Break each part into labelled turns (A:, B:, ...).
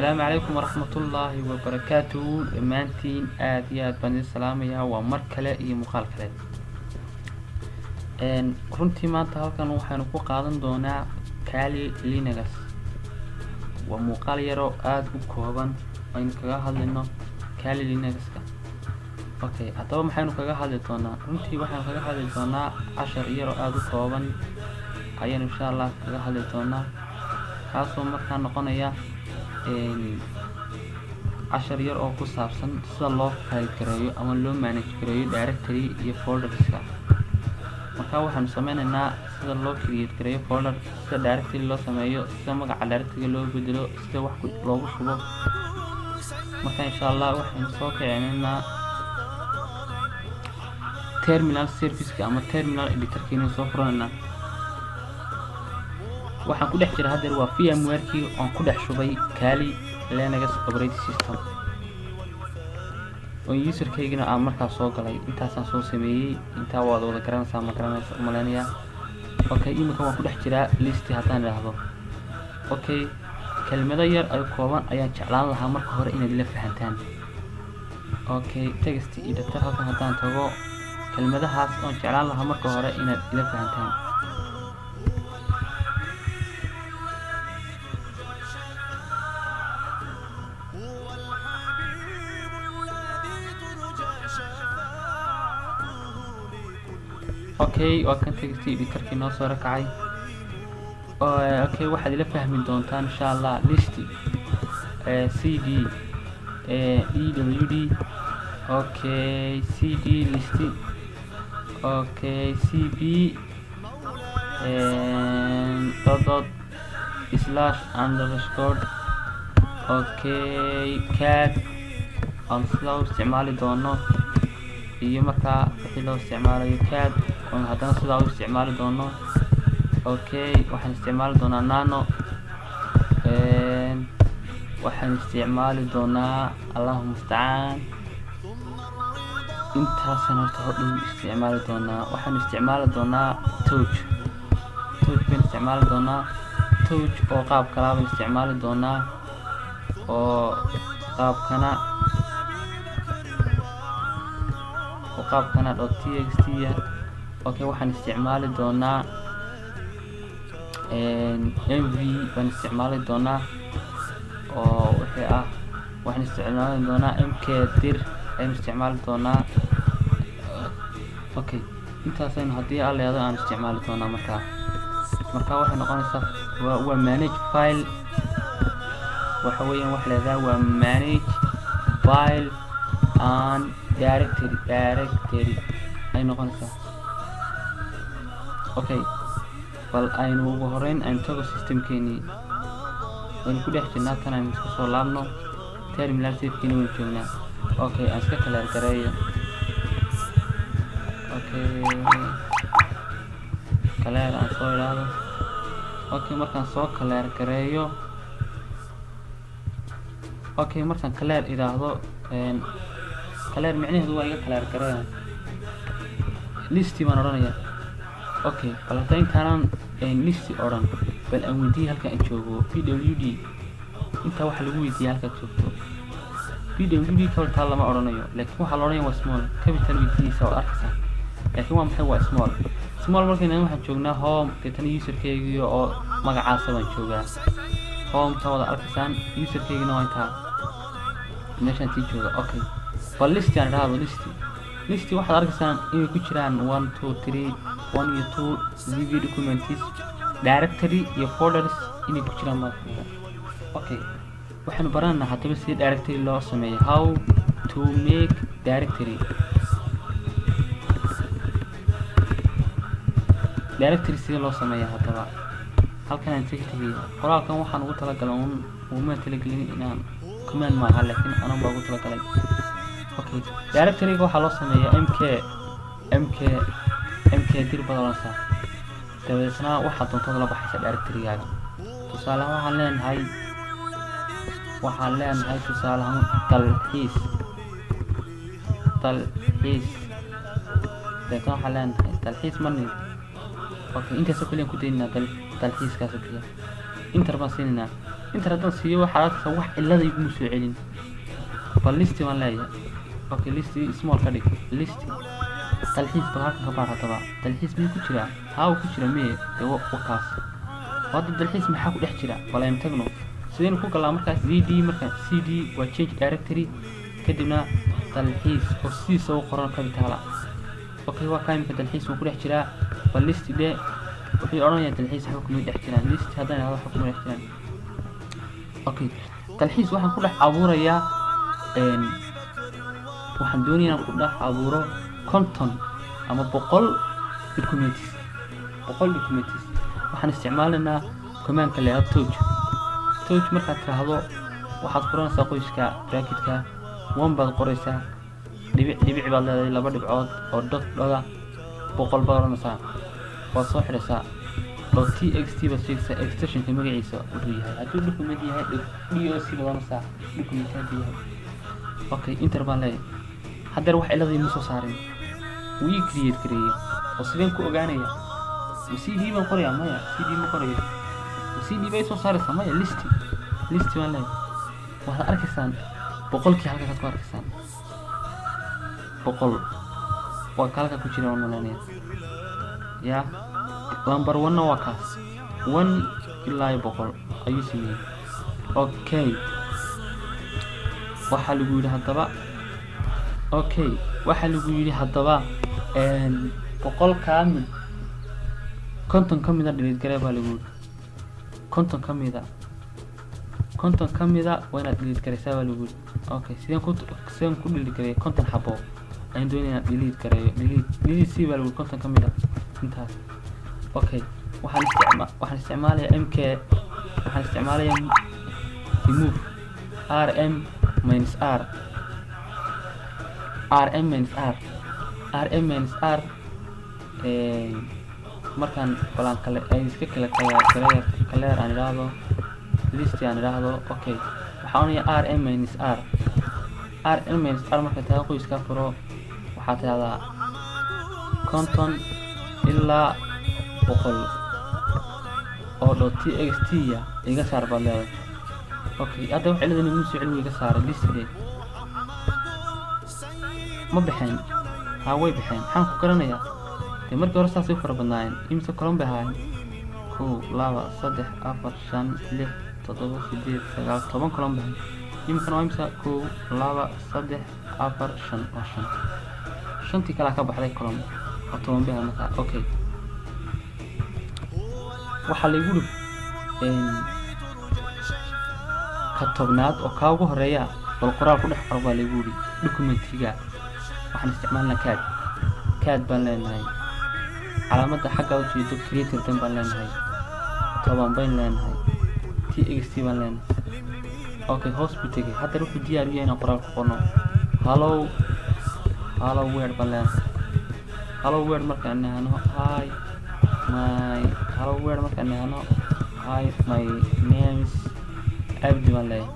A: Asalaamu calaykum waraxmatullaahi wabarakaatuhu. Dhammaantiin aada iyo aad baan idin salaamayaa. Waa mar kale iyo muuqaal kale. Runtii maanta halkan waxaynu ku qaadan doonaa Kali Linux. Waa muuqaal yaroo aada u kooban aynu kaga hadlayno Kali Linuxka. Okay, haddaba maxaynu kaga hadli doonaa? Runtii waxaynu kaga hadli doonaa cashar yaroo aada u kooban ayaynu insha Allah kaga hadli doonaa, kaasoo markaa noqonaya cashar yar oo ku saabsan sida loo file gareeyo ama loo manage gareeyo directory iyo folderska. Marka waxaanu sameyneynaa sida loo create gareeyo folder, sida directory loo sameeyo, sida magaca directoryga loo bedelo, sida wax loogu shubo. Marka insha Allah waxaynu soo kicineynaa terminal serviceka ama terminal editorkiinu soo furanaynaa. Waxaan ku dhex jira haddeer waa VMware-kii oon ku dhex shubay Kali Linux operating system oo userkaygina aan markaa soo galay. Intaasaan soo sameeyey. Intaa waad wada garanaysaa, ma garanaysa umaleynayaa. Okay, iminka waan ku dhex jiraa. List haddaan idhaahdo, okay, kelmado yar ay kooban ayaan jeclaan lahaa marka hore inaad ila fahantaan. Okay, text editor halkan haddaan tago, kelmadahaas oon jeclaan lahaa marka hore inaad ila fahantaan. Okay, waa kan text editorkii noo soo rakacay. Okay, waxaad ila fahmi doontaan insha Allah list, cd, pwd. Okay, cd list. Okay, cp dot dot slash underscore. Okay, cat aan sidaa u isticmaali doono iyo markaa wixii loo isticmaalayo cat oon haddana sidaa u isticmaali doono. Okay, waxaan isticmaali doonaa nano, waxaan isticmaali doonaa, Allahu mustacaan, intaasaan horta hodhow isticmaali doonaa. Waxaan isticmaali doonaa touch. Touch baan isticmaali doonaa, touch oo qaab kalaa baan isticmaali doonaa, oo qaabkana, oo qaabkana .txt. Okay, waxaan isticmaali doonaa mv baan isticmaali doonaa, oo wixii ah waxaan isticmaali doonaa mkdir ayaan isticmaali doonaa. Okay, intaasaynu haddii Alla yado aan isticmaali doonaa. Markaa waxay noqonaysaa waa manage file. Waxa weeyaan waxa leedahay waa manage file and directory. Directory ay noqonaysaa. Okay, bal aynu ugu horeyn aynu tago systemkeenii waynu ku dhex jirnaa. Tan aynu iska soo laabno, terminal safekeeni waynu joognaa. Okay, aan iska clear gareeyo. Okay, clear aan soo idhaahdo. Okay, markaan soo clear gareeyo, okay, markaan clear idhaahdo, clear micnaheedu waa iga clear gareeya. List baan odhanayaa. Okay, bal hadda intaanan list odhan, bal aan weydiiyey halka aan joogo pwd. Intaa waxaa lagu weydiiyey halkaad joogto. pwd capital lama odhanayo, laakiin waxaa la odhanaya waa small. Capital weydiinaysa waad arkaysaa, laakiin waa maxay? Waa small. Small markayna waxaan joognaa home, deetana userkeygii oo magacaasa baan joogaa. Home ta wada arkaysaan, userkeygina waa intaa meeshaan tii jooga. Okay, bal list aan idhaahdo. List waxaad arkaysaan inay ku jiraan one, two, three, one iyo two cv documents, directory iyo folders inay ku jiraan baa. Okay, waxaanu baranaynaa haddaba sida directory loo sameeyo, how to make directory. Directory sida loo sameeya haddaba halkan aan isaga tegaya. Qoraalkan waxaan ugu talagalay un, uguma talagelin inaan command maaha, laakiin anan baa ugu talagalay. Okay, directoryga waxaa loo sameeyaa mk mkdir baad oranaysaa, dabadeetna waxaad doontada la baxaysa directorygaaga. Tusaale ahaan waxaan leenahay tusaale ahaan dalxiis, dalxiis. Dabeetna waxaan leenahay dalxiis manin. Okay, intaasoo kaliya ku daynaa, dalxiiskaasoo kaliya. Enter baan siinaynaa. Enter haddaan siiyo, waxaad arkaysaa wax cillada iguma soo celin. Bal list baan leeyahay. Okay, list small ka dhig, list dalxiis. Bal halkan ka baar haddaba, dalxiis miyuu ku jiraa? Haa, uu ku jira. Miye dee wakaas hadda dalxiis maxaa ku dhex jira? Bal aynu tagno. Sidaynu ku galnaa markaas? cd. Marka cd waa change directory, kadibna dalxiis oo sidiisa u qoran capital. Okay, waa kaa imika dalxiis wuu ku dhex jiraa. Bal list dhe, wuxuu odhanayaa dalxiis waxba kuma dhex jiraan. List haddaan idhahdo, waxba kuma dhex jiraan. Okay, dalxiis waxaan ku dhex abuurayaa, waxaan doonaya inaan ku dhex abuuro 50 ama 100 documents. 100 documents waxaan isticmaalaynaa commandka la yidhahdo touch. Touch markaad tiraahdo, waxaad furanaysaa qoyska bracketka, one baad qoraysaa, dhibic dhibic baad leedahay, laba dhibcood oo dot dot, 100 baad odhanaysaa, waad soo xidhaysaa. Dot txt baad sheegaysaa, extensionka magaciisa wuxuu yahay. Hadduu document yahay, doc baad odhanaysaa, document hadduu yahay. Okay, enter baan leeyahay. Haddeer wax ciladii ma soo saarin, wuu ii create gareeyey. Oo sideen ku ogaanaya? Ma cd baan qorayaa? Maya, cd ma qorayo. Ma cd bay soo saaraysaa? Maya. List, list baan leeyahay. Waxaad arkaysaan 100-kii halkaasaad ku arkaysaan. 100 waa ka halkaa ku jira, waan malaynaya. Ya, number one-na waa kaas, one ilaa iyo 100 ayuu sameeyey. Okay, waxaa lagu yidhi haddaba, okay, waxaa lagu yidhi haddaba 100-kaa mid 50 ka mida delete garee baa lagu yidhi. 50 ka mida, 50 ka mida waa inaad delete garaysaa baa lagu yidhi. Okay, sideen ku delete gareeya? 50 xabo ayaan doonaya inaan delete gareeyo. Delete, delete c baa lagu yidhi 50 ka mida intaas. Okay, waxaan isticmaalayaa mk, waxaan isticmaalayaa remove, rm minus r, rm minus r, rm minus r. Markaan balaan kale ay iska kala kala clear, clear aan idhaahdo, list aan idhaahdo. Okay, waxaan onayaa rm minus r, rm minus r. Marka tahay qoyska furo, waxaa tidhahdaa 50 ilaa 100 oo dot txt ya iga saar baad leedahay. Okay, hadda wax ciladani muu soo celin, iga saaray. List ma baxeen? Haa, way baxeen. Maxaan ku garanayaa? Dee markii hore saasay u fara badnaayeen. Imise column bay ahaayeen? Kow, laba, saddex, afar, shan, lix, toddoba, sideed, sagaal, 10 column bay ahayd. Iminkana waa imisa? Kow, laba, saddex, afar, shan, waa shan. Shantii kalaa ka baxday column oo 10 bay ahayd markaa. Okay, waxaa laygu dhib ka 10aad oo kaa ugu horeeya, bal qoraal ku dhex qor baa laygu yidhi documentiga. Waxaan isticmaalnaa cat. Cat baan leenahay, calaamadda xagga ujeedo greater than baan leenahay, 10 bayn leenahay, txt baan leenahay. Okay, hoos buu tegay. Haddana wuxuu diyaar u yahay inaan qoraal ku qorno. Hello, hello world baan leenahay. Hello world markaan nahno, hi my, hello world markaan nahno, hi, my name is Abdi baan leeyahay.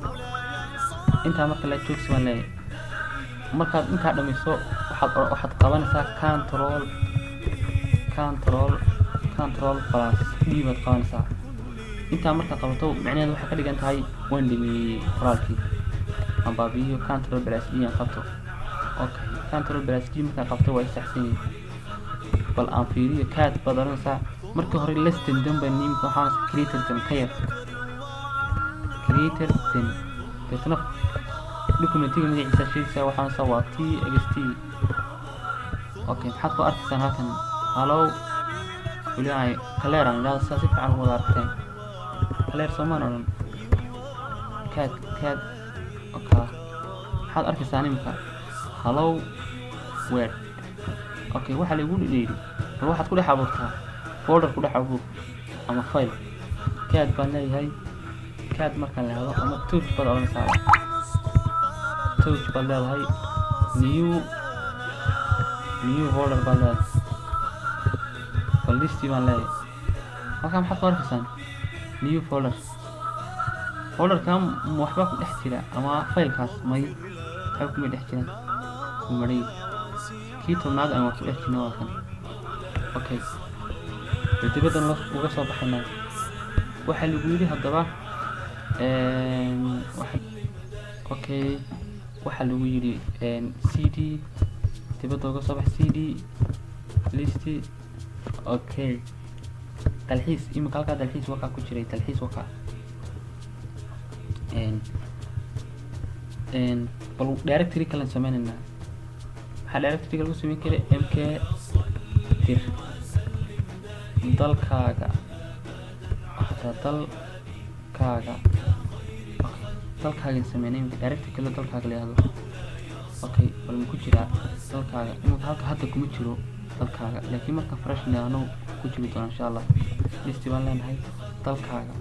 A: Intaa marka la joogsi baan leeyahay. Markaad intaa dhamayso, waxaad qabanaysaa control, control, control plus d baad qabanaysaa. Intaa markaad qabato, micnaheedu waxay ka dhigan tahay waan dhameeyey qoraalkii, aan baabi'iyo. Control plus d aan qabto. Okay, control plus d markaan qabto, waa saxsan yihiin. Bal aan fiiriyo. Cat baad oranaysaa. Markii hore less than bay nimka, waxaa greater than, ka yar, greater than. Deetna documentiga magaciisa sheegaysaa, waxaanse waa txt. Okay, maxaad ku arkaysaan halkan? Hello. Weli ay clear aan idhahdo, sidaa si fiican ugu wada aragteen. Clear soomaan odhan? Cat, cat. Okay, maxaad arkaysaan imika? Hello world. Okay, waxaa laigu yidhi bal waxaad ku dhex abuurtaa folder, ku dhex abuur ama file. Cat baan leeyahay. Cat markaan leehdo, ama touch baad odhanaysaa, touch baad leedahay, new folder baad leedahay. Bal list baan leeyahay. Halkaa maxaad ku arkaysaan? New folder. Folderka waxbaa ku dhex jira ama filekaas? May, waxba kuma dhex jiraan, maray. Kii 10aad aan wax ku dhex jirna waa kan. Okay, bal dibaddan uga soo baxaynaa. Waxaa lagu yidhi haddaba Okay, waxaa lagu yidhi cd, dibadda uga soo bax, cd list. Okay, dalxiis. Imika halkaa dalxiis wakaa ku jiray, dalxiis wakaa. Bal directory kalen sameynaynaa. Maxaa directoryga lagu sameyn karay? Mkdir dalkaaga, hataa dalkaaga. Okay, dalkaagan sameynay imika directory kale dalkaaga la yihahdo. Okay, bal ma ku jiraa dalkaaga imika halka? Hadda kuma jiro dalkaaga, laakiin marka fresh nidhaahno ku jiri doona, insha Allah. List baan leenahay, dalkaaga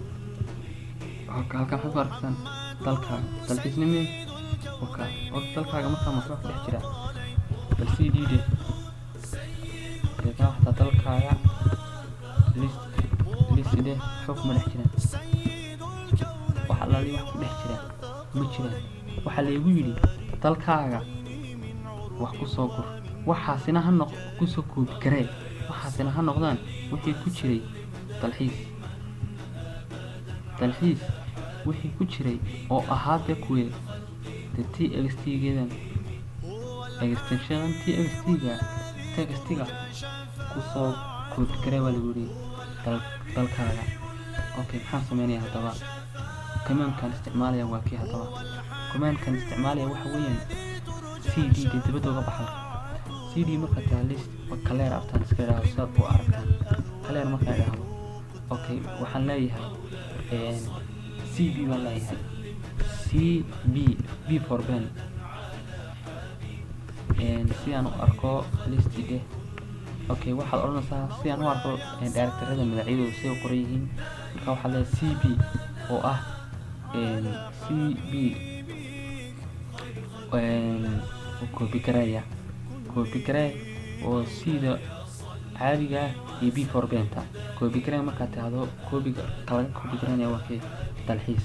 A: halka. Halkan maxaad ku arkaysaan? Dalkaaga, dalxiisnime waka oo dalkaaga. Markaa maxaa ku dhex jira? Bal cd de, deetna waxtaa dalkaaga list, list de, waxba kuma dhex jiraan. Wax allaali wax ku dhex jira ma jiraan. Waxaa laygu yidhi dalkaaga wax ku soo gur, waxaasina ha noq kusoo copy garee, waxaasina ha noqdaan wixii ku jiray dalxiis. Dalxiis wixii ku jiray oo ahaa dee kuwee? De txt geedan, extension txt ga, textiga kusoo copy garee baa lagu yidhi dalkaaga. Okay, maxaan sameynaya haddaba? Commandkan isticmaalaya waa kii haddaba? Commandkan isticmaalaya waxa weeyaan cd dee, dibadda uga baxa. Cd marka taa list clear aftaan iska idhaahdo, sidaad u aragtaan clear markaan idhaahdo. Okay, waxaan leeyahay cb baan leeyahay, cb, b for ben, si aan u arko list dheh. Okay, waxaad odhanaysaa si aan u arko directoryada magacyadooda siday u qoran yihiin. Marka waxaad leeyahay cb oo ah cb copy gareeya, copy garee oo sida caadiga ah iyo b for benta copy garee. Markaad tidhaahdo copyga kalaga copy gareynaya waa kee? Dalxiis,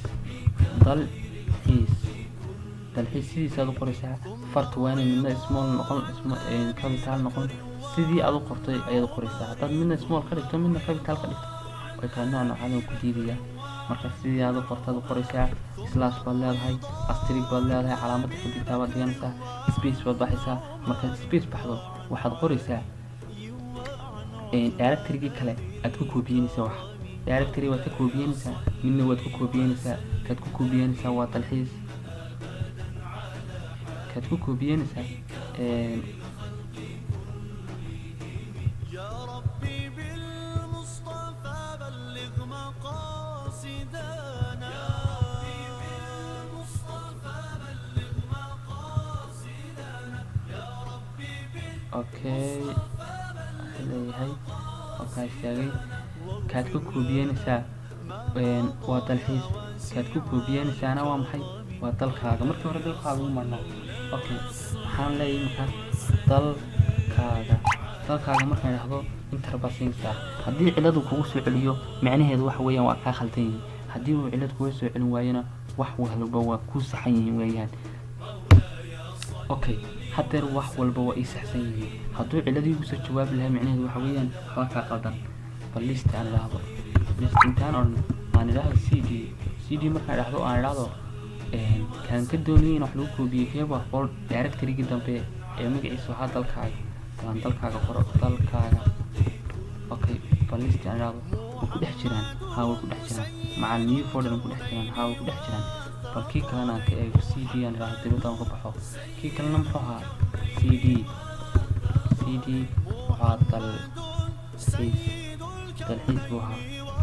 A: dalxiis, dalxiis. Sidiisaad u qoraysaa. Farta waa inay midna small noqon, capital noqon. Sidii aad u qortay ayaad u qoraysaa. Haddaad midna small ka dhigto, midna capital ka dhigto, way kala nooc noocadan ku diidaya. Marka sidii aad u qortaad u qoraysaa. Slash baad leedahay, asterisk baad leedahay, calaamadda xidigtaa baad dhiganaysaa, space baad baxaysaa. Markaad space baxdo, waxaad qoraysaa directorygii kale aad ku koobiyeynaysaa. Wax directory waad ka koobiyeynaysaa, midna waad ku koobiyeynaysaa. Kaad ku koobiyeynaysaa waa dalxiis. Kaad ku koobiyeynaysaa
B: يا ربي بالمصطفى بلغ مقاصدنا، يا ربي بالمصطفى بلغ مقاصدنا، يا ربي.
A: Okay, waxaa leeyahay waa kaa istaagay. Kaad ku koobiyeynaysaa waa dalxiis. Kaad ku koobiyeynaysaana waa maxay? Waa dalkaaga. Markii hore dalkaaga u marnaa. Okay, waxaan leeyahay markaa dalkaaga. Dalkaaga markaan idhaahdo, enter baa siinaysaa. Haddii ciladu kugu soo celiyo, micnaheedu waxa weeyaan waa kaa khaldan yihiin. Haddii uu cilad kuga soo celin waayona, wax walba waa kuu saxan yihiin weeyaan. Okay, haddeer wax walba waa ii saxsan yihiin. Hadduu ciladii igu soo jawaabi lahaa, micnaheedu waxa weeyaan waa kaa qaldan. Bal list aan idhaahdo, list intaan odhan aan idhaahdo cd. Cd markaan idhaahdo, aan idhaahdo kaan ka doonayay in wax lagu koobiyey keeba qol directorygii dambe ee magaciisa waxaa dalkaaga. Balan dalkaaga qoro, dalkaaga. Okay, bal list aan idhaahdo. Way ku dhex jiraan? Haa, way ku dhex jiraan. Macal new folder ku dhex jiraan? Haa, way ku dhex jiraan. Bal kii kalena aan ka eego. Cd aan idhaahdo, dibadda aan ka baxo. Kii kalena muxuu ahaa? Cd, cd wuxuu ahaa dalxiis, dalxiis buu ahaa.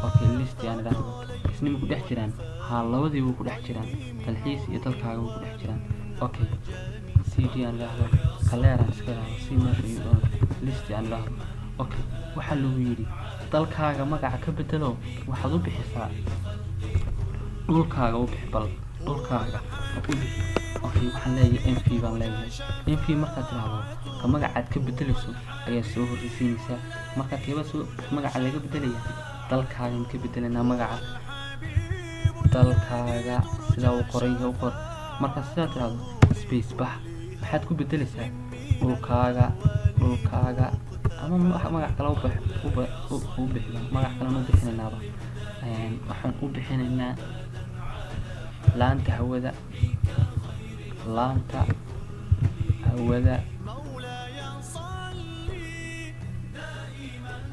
A: Okay, list aan idhaahdo. Isnima ku dhex jiraan? Haa, labadii way ku dhex jiraan, dalxiis iyo dalkaaga way ku dhex jiraan. Okay, cd aan idhaahdo, clear aan iska idhaahdo si meesha ii doono. List aan idhaahdo. Okay, waxaa lagu yidhi dalkaaga magaca ka bedelo, waxaad u bixisaa dhulkaaga u bixi. Bal dhulkaaga u bixi. Okay, waxaan leeyahay mv baan leeyahay. Mv markaad tidhaahdo, ka magacaad ka bedelayso ayaa soo horreysiinaysaa. Marka keeba soo magaca laga bedelaya? Dalkaagan ka bedelanaa magaca. Dalkaaga sidaa u qoray u qor. Marka sidaa tidhaahdo, space bax, maxaad ku bedelaysaa? Dhulkaaga, dhulkaaga ama magac kale u bixiba. Magac kalena u bixinaynaaba. Waxaan u bixinaynaa Laanta hawada, laanta hawada.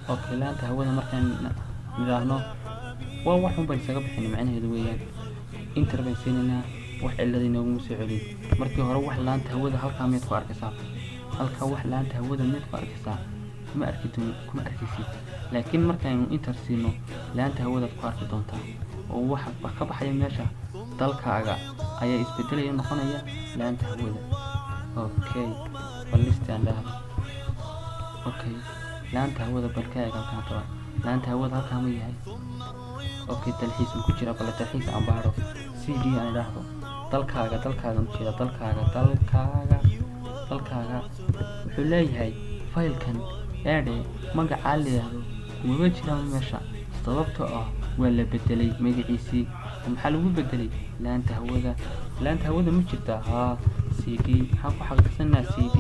A: Okay, laanta hawada markaan nidhaahno, waa wax un baan isaga bixinay macnaheedu weeyaan. Enter baan siinaynaa, wax cilada inooguma soo celin. Markii hore wax laanta hawada halkaa miyaad ku arkaysaa? Halkaa wax laanta hawada miyaad ku arkaysaa? Kuma arki doon, kuma arkaysid. Laakiin markaynu enter siino, laanta hawadaad ku arki doontaa oo waxa ka baxaya meesha dalkaaga ayaa isbedelaya, noqonaya laanta hawada. Okay, bal list aan dhahno. Okay, laanta hawada bal ka eeg halkaan. Taba laanta hawada halkaa ma yahay? Okay, dalxiis ma ku jira? Bal dalxiis aan baaro. cd aan idhaahdo dalkaaga, dalkaaga ma jeeda? Dalkaaga, dalkaaga, dalkaaga wuxuu leeyahay faylkan eedhe magacaa la yidhaahdo kumaba jiraan meesha, sababtoo ah waa la bedelay magaciisii. Oo maxaa lagu bedelay? Laanta hawada. Laanta hawada ma jirtaa? Haa. cd, maxaan ku xaqiiqsanaa? cd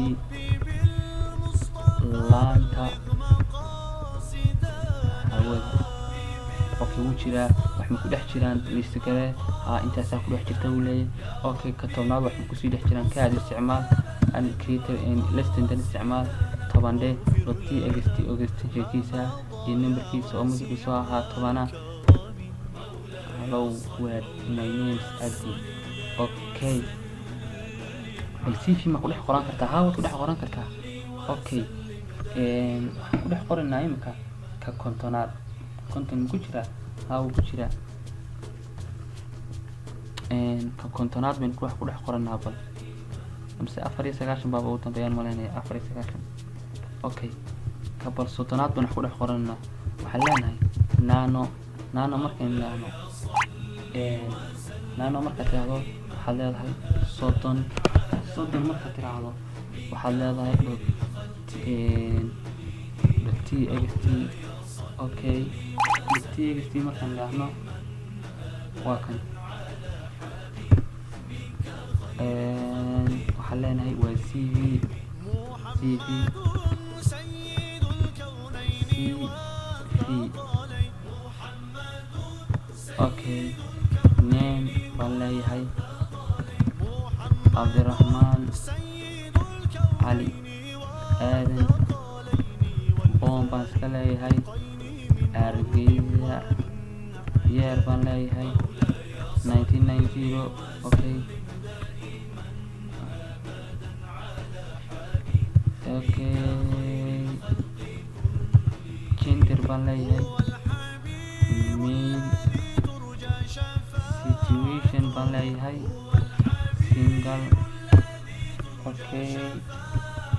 A: laanta hawada. Okay, wuu jiraa. Wax ma ku dhex jiraan? List kale. Haa, intaasaa ku dhex jirta, wuu leeyahay. Okay, ka 10aad wax ma kusii dhex jiraan? Kaad isticmaal creator listintan isticmaal. 10 dhe dot txt, extensionkiisa iyo numberkiisa oo magaciisu ahaa 10a. Hello world, my name is Abdi. Okay, bal CV ma ku dhex qoran kartaa? Haa, waad ku dhex qoran kartaa. Okay, waxaan ku dhex qoraynaa imika ka 50aad. 50 ma ku jiraa? Haa, wuu ku jiraa. Ka 50aad baynu wax ku dhex qoranaa. Bal mise 94 baaba ugu dambeeyaan malaynaya, 94. Okay, ka bal 30aad baynu wax ku dhex qoranaa. Waxaan leenahay nano. Nano markaynu nidhaahno, nano markaad tiraahdo, waxaad leedahay 30. 30 markaad tiraahdo, waxaad leedahay dot txt. Okay, dot txt markaan idhaahno, waa kan. Waxaan leenahay waa CV, CV, CV. Okay, name baan leeyahay Cabdiraxmaan Cali Aadan. Born baan iska leeyahay Hargeysa. Year baan leeyahay 1990. Okay, gender baan leeyahay male. Situation baan leeyahay single. Okay,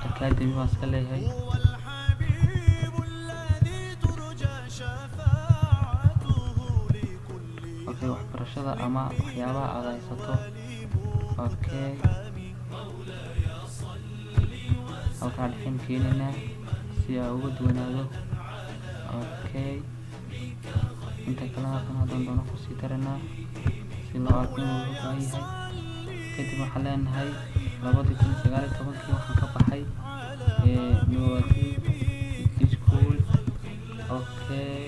A: academy baan iska leeyahay.
B: الحبيب الذي ترجى شفاعته لكل
A: Okay, waxbarashada ama waxyaabaha aad haysato. Okay, halkaa dhexin keenaynaa si aa uga duwanaado. Okay, inta kalena halkan haddaan doono kusii daranaa si loo arko inuu uga baahan yahay. Kadib waxaan leenahay 2019-kii waxaan ka baxay Nuruddin School. Okay,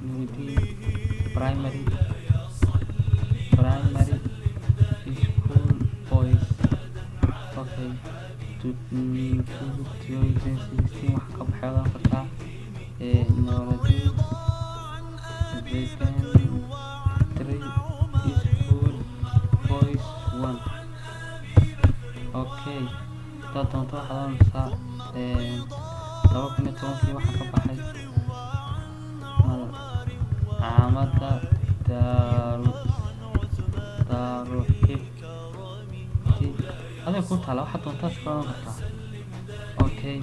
A: Nuruddin Primary School Boys. Okay, 2016 waxaan ka baxay odan kartaa Nuruddin Secondary School Boys One. Okay, hadaad doonto waxaad oranaysaa 2010-kii waxaan ka baxay malcamada Daaru Xifdi. Aday ku taala, waxaad doontaa iska oran kartaa. Okay,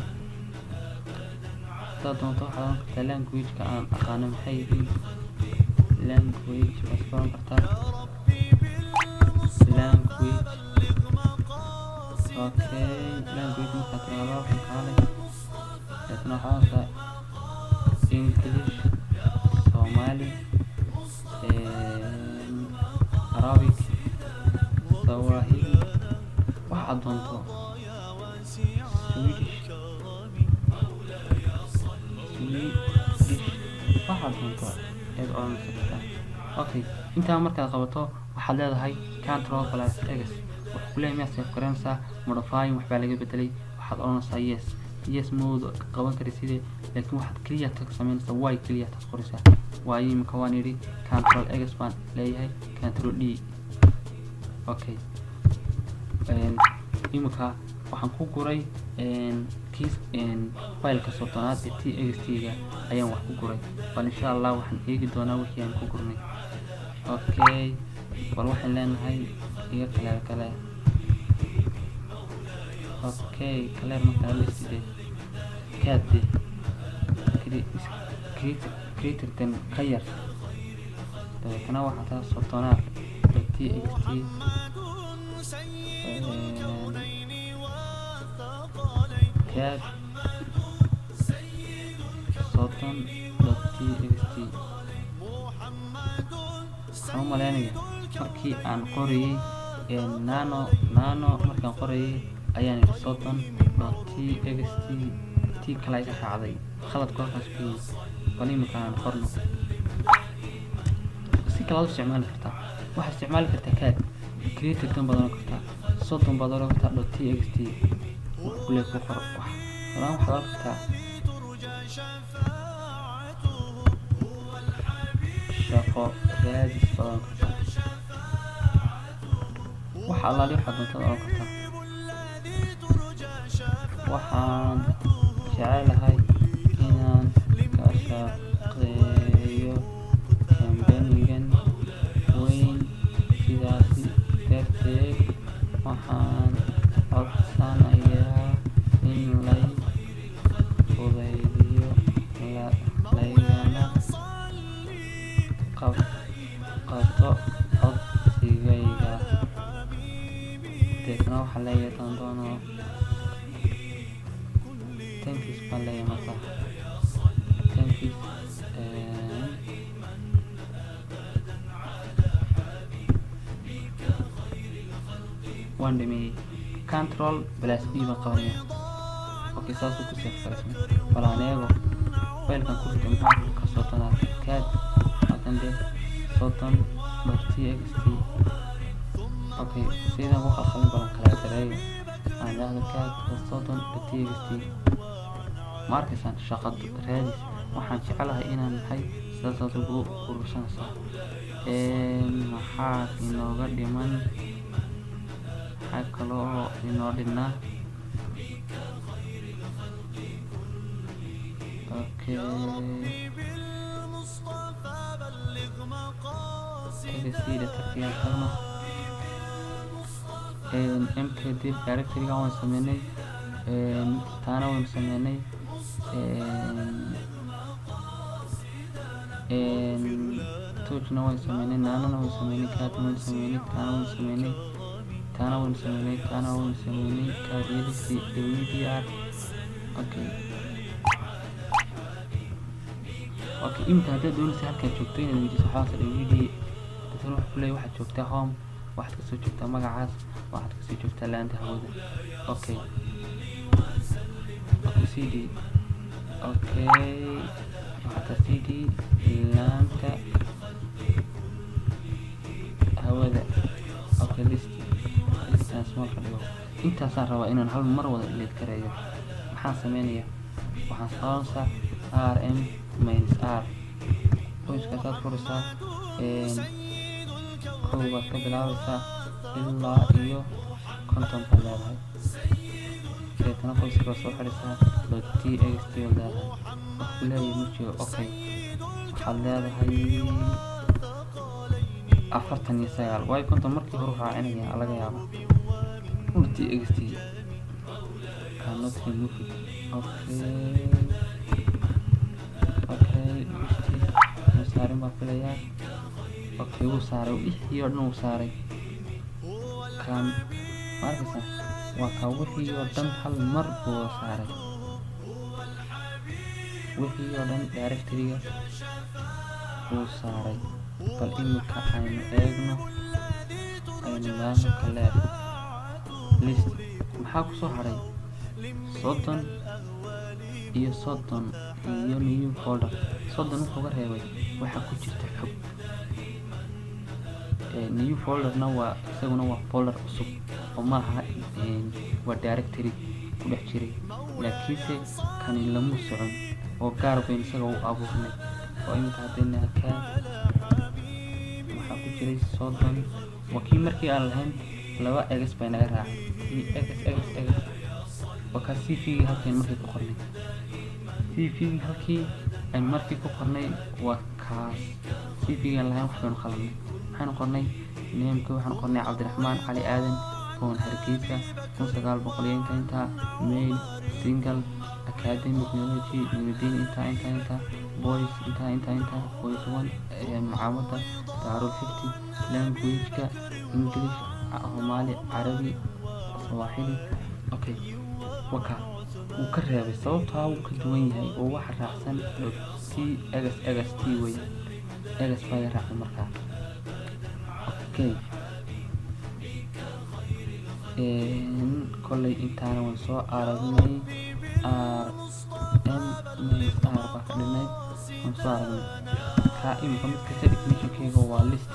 A: hadaad doonto waxaad oran kartaa language-ka aan aqaano maxay yihiin. Language waad iska oran kartaa, language. Okay, language markaad tiraahdo, halkan kaale deetna waxaad oranaysaa English, Somali, Arabic, Swahili, waxaad doonto, Swedish, Swedish, waxaad doonto ayaad oranaysa kartaa. Okay, intaa markaad qabato waxaad. Waxaad leedahay Control plus X. Wuxuu ku leeyahay, miyaad save garanaysaa modifying? Waxbaa laga bedelay. Waxaad odhanaysaa yes. Yes mode qaban kara sidee, laakiin waxaad keliya tag samaynaysaa, y keliya taad qoraysaa. Waayo imika waan idhi Control X baan leeyahay, Control D. Okay, imika waxaan ku guray kiis fileka 30aad ee txt ga ayaan wax ku guray. Bal insha Allah waxaan eegi doonaa wixii aan ku gurnay. Okay, bal waxaan leenahay iga clear kale. Okay, clear markaa listide, cat de greater than, ka yar. Dabeetana waxaa taa 30aad .txt.
B: سيد الكونين والثقلين.
A: Cat 30.txt.
B: محمد
A: Waxaan u malaynaya markii aan qorayay nano, nano markaan qorayay ayaan idhi 30.txt, t kale iga raacday. Khaladku halkaas ku yimi. Bal imika aan qorno. Si kale aad u isticmaali kartaa. Waxaad isticmaali kartaa cat greater than baad oran kartaa, 30 baad oran kartaa .txt. Wuxuu ku leeyahay ku qor wax horaan. Waxaad oran kartaa
B: ترجى شفاعته هو الحبيب
A: shaqo raadis baad oran kartaa. Waxa allaali waxaad doontaad oran kartaa.
B: الذي ترجى شفاعته.
A: Waxaan jecelahay inaan ka shaqeeyo kambanigan weyn, sidaasi darteed waxaan codsanayaa in lay fudaydiyo laygana qabto codsigayga. Deetna waxaan leeyahay tan doono, thanks baan leeyahay. Marka thanks. Waan dhameeyey. Control plus D baan qabanaya. Okay, saasuu ku save garaysmay. Bal aan eego filekan ku riday maxaa ka 30aad. Cat halkan dee 30.txt. Okay, sidaan ku khalkhalin balan kala gareeyo. Aan idhaahdo cat 30.txt. Ma arkaysaan? Shaqo raadis, waxaan jecelahay inaan maxay, sidaasaad ugu urursanaysaa. Maxaa inooga dhiman? Maxaa kaloo inoo dhinaa? Okay.
B: بالمصطفى بلغ مقاصد.
A: Txt tagtiyaan tagno. Mkdir directoryga waan sameynay, taana waynu sameynay, touchna waan sameynay, nanona waan sameynay, catna waan sameynay, taana waan sameynay, taana waan sameynay, taana waan sameynay, cat wdr. Okay, imika haddaad doonaysa halkaad joogto inaad weydiiso, waxaas wd. Dadkan wuxuu ku leeyahay waxaad joogtaa home, waxaad kasoo joogtaa magacaas, waxaad kasoo joogtaa laanta hawada. Okay, cd. Okay, waxaa taa cd laanta hawada. Okay, list listaan small ka dhigo. Intaasaan rabaa inaan hal mar wada delete gareeyo. Maxaan sameynayaa? Waxaan saaraysaa rm minus r. Qoyskaasaad furaysaa, 1 baad ka bilaabaysaa ilaa iyo 50 baad leedahay. Deetana qoyska baad soo xidhaysaa, .txt baad leedahay. Wax ku leeyahay ma jiro. Okay, waxaad leedahay 49, waayo 50 markii hore raacinaya laga yaaba. .txt cannot remove it. Okay, list wuu saarin baan filayaa. Okay, wuu saaray. Wixii oo dhan wuu saaray. Kan ma arkaysaa? Waa ka wixii oo dhan hal mar buu wada saaray. Wixii oo dhan directoryga wuu saaray. Bal imika aynu eegno, aynu idhaahno clear list. Maxaa kusoo hadhay? 30 iyo 30 iyo new folder. 30 wuxuu ka reebay waxaa ku jirta xog. New folderna waa isaguna waa folder cusub oo maaha, waa directory ku dhex jiray, laakiinse kani lamu socon oo gaar baynu isaga u abuurnay. Oo iminka haddayna cat, waxaa ku jiray 30. Waa kii markii aan lahayn laba egas bay naga raacay, kii egas egas egas. Waa kaa CV-gii halkaynu markii ku qornay, CV-gii halkii aynu markii ku qornay waa kaas. CV-gaan lahayn wax baynu khaladnay. Maxaynu qornay? Nameka waxaanu qornay Cabdiraxmaan Cali Aadan, born Hargeysa, 1900 iyo inta intaa, male, single, academic knowledge Nuruddin, intaa intaa intaa, boys intaa intaa intaa, boys one, macaamada Daarul Xifdi, language-ka English, Soomaali, Carabi, Sawaaxili. Okay, waka wuu ka reebay sababtaa wuu ka duwan yahay oo waxa raacsan dot t egas egas t weeyaan. Egas baa iga raacsan markaa. Okay, kolley intaana waan soo aragnay. R M minus r baa ka dhinay, waan soo aragnay kaa. Imika mid kasta definitionkeyga waa list,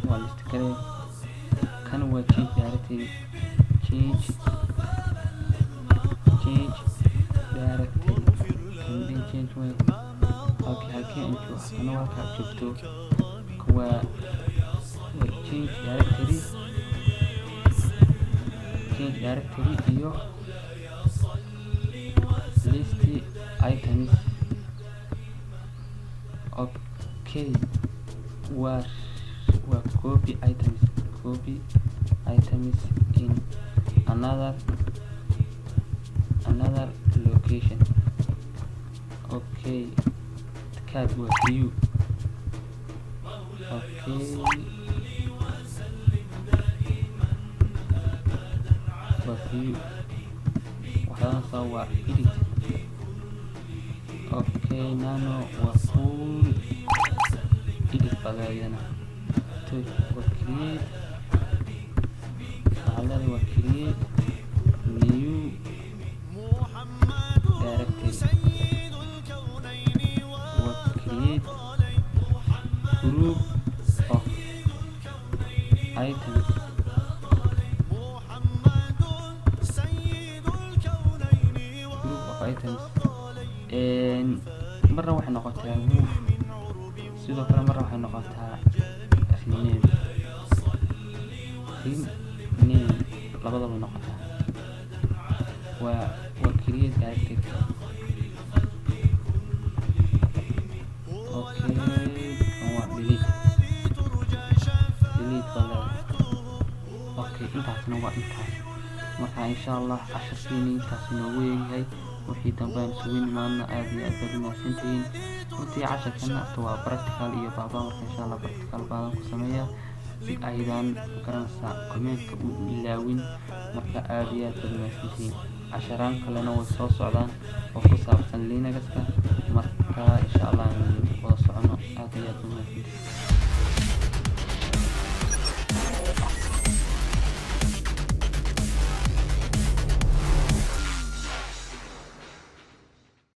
A: waa list kale. Kan waa change directory, change directory. Kan change way halkii halkii aan joogo, kana waa halka aad joogto. Waa change directory, change directory iyo list items. Okay, waa copy items, copy items in another location. Okay, cat waa view. Okay, waa view. Waxyaalahaas waa edit. Okay, nano waa full edit baa leedana. Touch waa create, waxaa leedahay waa create new directory, waa create group of items.
B: محمد سيد الكونين
A: Group of items. Marna waxay noqotaa move, sidoo kale marna waxay noqotaa rename. Rename labadaba noqotaa. Waa create directory. Okay, kan waa delete, delete baa leedahay. Okay, intaasna waa intaas. Marka insha Allah casharkeeni intaas inoogu eegyahay. Wixii dambe aan isugu nimaadna. Aad iyo aad baad umahadsantihiin. Runtii casharkana horta waa practical iyo baaba. Marka insha Allah practical baadan ku sameeya si aydan garanaysaa commentka u ilaawin. Marka aad iyo aad baad umahadsantihiin. Casharaan kalena way soo socdaan oo ku saabsan Linuxka. Marka insha Allah.